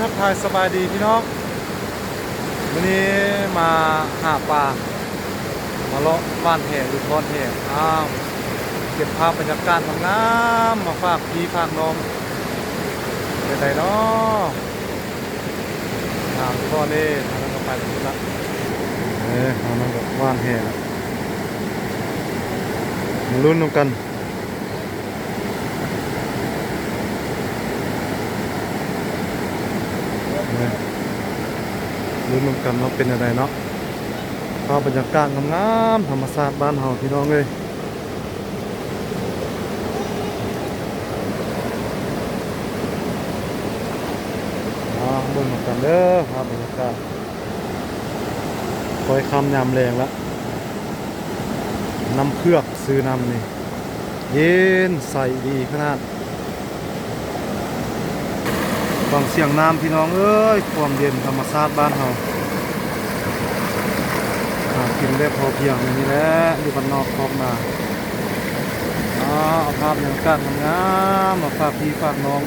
ທັກທາຍສະບາຍດີພີ່ນ້ອງ, ມື້ນີ້ມາຫາປາ ມາເລາະຫວ່ານແຫ ຫຼື ທອດແຫ. ອ້າວ ເກັບພາບບັນຍາກາດງາມໆ ມາຝາກພີ່ຝາກນ້ອງ. ເປັນໃດເນາະ? ງາມຢູ່ບໍ່ເດ້? ທາງນັ້ນກໍໄປທາງພຸ້ນລະ. ເອີ ທາງນັ້ນກໍຫວ່ານແຫລະ. ມາລຸ້ນນຳກັນ. ລຸ້ນນຳກັນວ່າເປັນແນວໃດເນາະ. ພາບບັນຍາກາດງາມໆ ທຳມະຊາດບ້ານເຮົາ ພີ່ນ້ອງເອີຍ. ມາເບິ່ງນຳກັນເດີ ພາບບັນຍາກາດ. ຄ່ອຍຄ່ຳຍາມແລງລະ. ນ້ຳເຜືອກຊື້ນ້ຳນີ້ ເຢັນໃສດີຂະໜາດ. ຟັງສຽງນ້ຳພີ່ນ້ອງເອີຍ, ຄວາມເຢັນທຳມະຊາດບ້ານເຮົາ. ຫາກິນແບບພໍພຽງແນວນີ້ແຫຼະ ຢູ່ບ້ານນອກຄອກນາ. ອາ ເອົາພາບບັນຍາກາດງາມໆ ມາຝາກພີ່ຝາກນ້ອງ.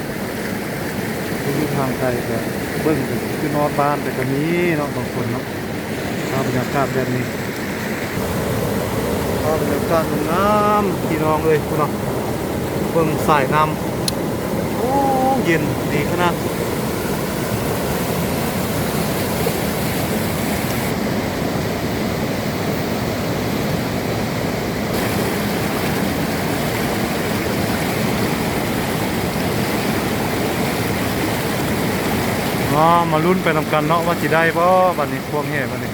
ຜູ້ຢູ່ທາງໄກກະເບິ່ງ ກະຄິດຮອດບ້ານ ແຕ່ກະມີເນາະ ບາງຄົນເນາະ. ພາບບັນຍາກາດແບບນີ້ ພາບບັນຍາກາດງາມໆ ພີ່ນ້ອງເອີຍ ພຸ້ນເນາະ. ເບິ່ງສາຍນ້ຳ ໂອ້ ເຢັນດີຂະໜາດ. ມາ ມາລຸ້ນໄປນຳກັນເນາະ ວ່າຊິໄດ້ບໍ່ບາດນີ້ ຄວາມແຫ່ບາດນີ້.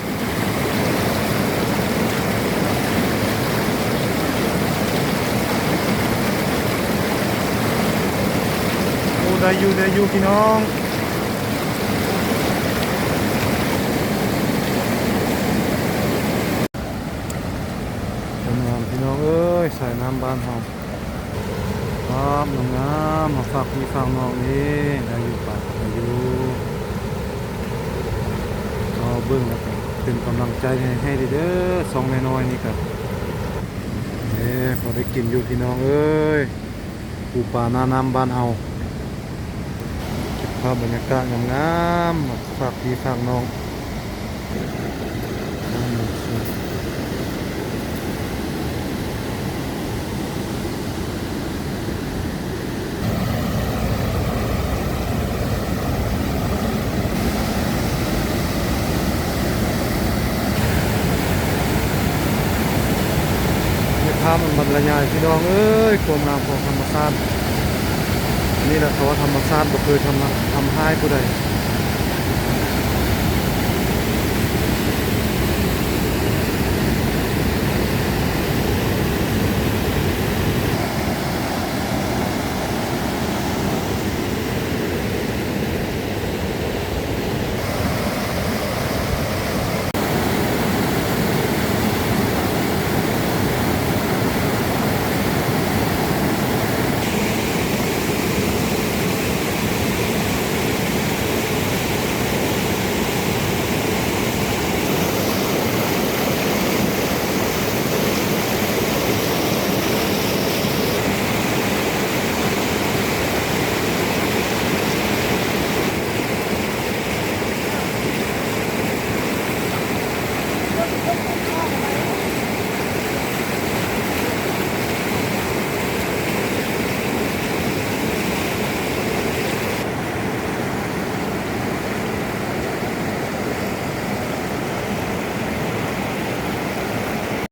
ໂອ້ ໄດ້ຢູ່ ໄດ້ຢູ່ພີ່ນ້ອງ. ງາມໆ ພີ່ນ້ອງເອີຍ ສາຍນ້ຳບ້ານເຮົາ. ພາບງາມໆ ມາຝາກພີ່ຝາກນ້ອງເດ້. ໄດ້ຢູ່ປາ ໄດ້ຢູ່. ເອົາເບິ່ງແລ້ວກະເປັນກຳລັງໃຈໃຫ້ ໃຫ້ເດີ້ ຊ່ອງນ້ອຍໆນີ້ກະ ເອີ ພໍໄດ້ກິນຢູ່ພີ່ນ້ອງເອີຍ. ປູປາໜ້ານ້ຳບ້ານເຮົາ. ເກັບພາບບັນຍາກາດງາມໆ ມາຝາກພີ່ຝາກນ້ອງ. ເກັບພາບມັນບັນລະຍາຍ ພີ່ນ້ອງເອີຍ ຄວາມງາມຂອງທຳມະຊາດ. ນີ້ແຫຼະເຂົາວ່າທຳມະຊາດບໍ່ເຄີຍທຳ ທຳຮ້າຍຜູ້ໃດ.